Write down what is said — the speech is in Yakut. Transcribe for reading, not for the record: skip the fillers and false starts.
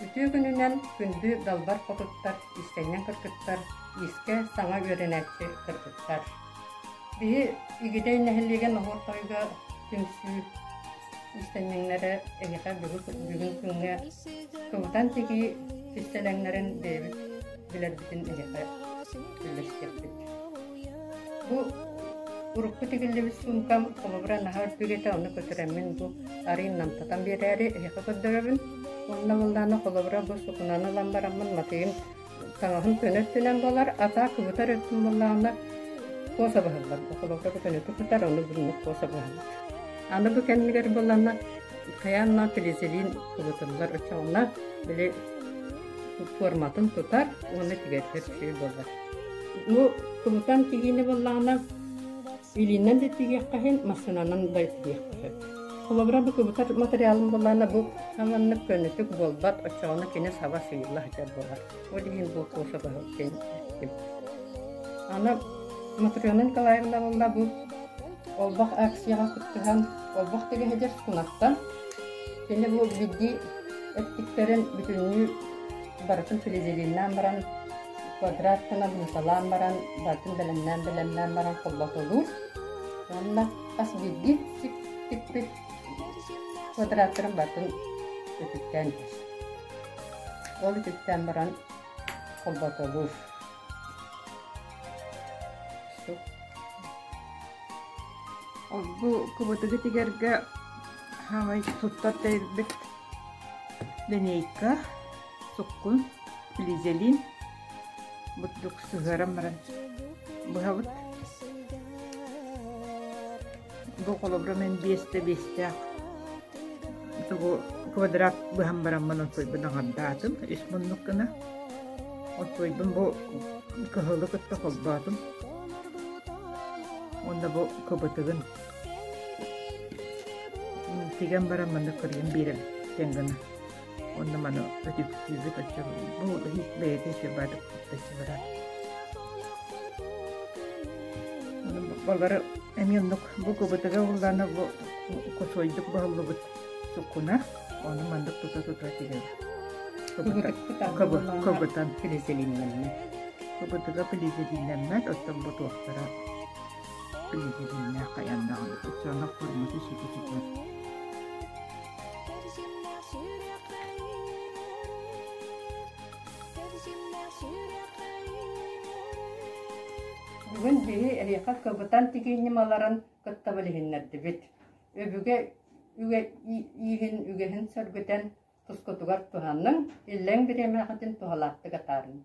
Үтүө күнүнэн күндү далбар хотуттар, иистэнньэҥ кыргыттар, иискэ саҥа үөрэнээччи кыргыттар. Биһи Игидэй нэһилиэгин Оһуор тойуга түмсүү иистэнньэҥнэрэ эһиэхэ бүгүн күҥҥэ кыбытан тигии кистэлэҥнэрин бэйэбит билэрбитин эһиэхэ үллэстиэхпит. Бу урукку тигиллибит суумкам холобура наһаа үрдүк этэ, ону көтүрэммин бу арыый намтатан биэрээри эһиэхэ көрдөрөбүн. Уонна буоллаҕына холобура бу сукунаны ылан бараммын матыйым таҥаһым көнө өттүнэн буолар, атаа кыбытар өттүн буоллаҕына куоса быһыллар. Холобура бу көнөтүк кытар, ону бүгүннүк куоса быһыллар. Аны бу кэннигэр буоллаҕына хайаан флизелин кыбытыллар оччоҕуна били форматын тутар уонна тигэргэр үчүгэй буолар. Бу кыбытан тигиини буоллаҕына илиинэн да тигиэххэ иһин, массыынанан да тигиэххэ сөп. Холобура бу кыбытар материалым буоллаҕына бу маннык көнөтүк буолбат, оччоҕуна кини саба сыыйылла сылдьар буолар. Ол иһин бу куосаба эттим. Аны Матрена Николаевна буолла бу олбох акцияҕа кыттыһан олбох тигэ сылдьар сукунаттан кини бу биирдии эттиктэрин бүтүннүү барытын флизелиннээн баран квадрат гына быһыталаан баран барытын бэлэмнээн бэлэмнээн баран холботолуур уонна хас биирдии тикпит квадраттарын барытын үтүктээн иһэр. Ол үтүктээн баран холботолуур. Бу кыбытыгы тигэргэ хаамай туттар тэрилбит линейка, суккун, флизелин бурдук сыһыаран баран быһабыт. Бу холобура мин биэстэ биэстээх тугу квадрат быһан бараммын отойбун аҥардаатым үс муннук гына. Отойбун бу кыһылы кытта холбоотум. Уонна бу кыбытыгын тигэн баран манна кырыйан биэрэбит тэҥ гына. Уонна маны өтүктүүбүт оччо бу бэйэтэ үчүгэй куттаччы барар. Балары эмиэ оннук бу кыбытыга буллаана бу косойдук баһыллыбыт суккуна ону маннык тута-тута тигэбит. Кыбытан флизелиннэммэт. Кыбытыга флизелиннэммэт, оттон бу туохтара флизелиннээх хайаан даҕаны оччоҕуна формата ситэ ситэр. Бүгүн биһи эһиэхэ кыбытан тигии ньымаларын кытта билиһиннэрдибит. Өбүгэ үгэ ииһин үгэһин сөргүтэн тускутугар туһаныҥ, иллэҥ бириэмэҕитин туһалаахтык атаарыҥ.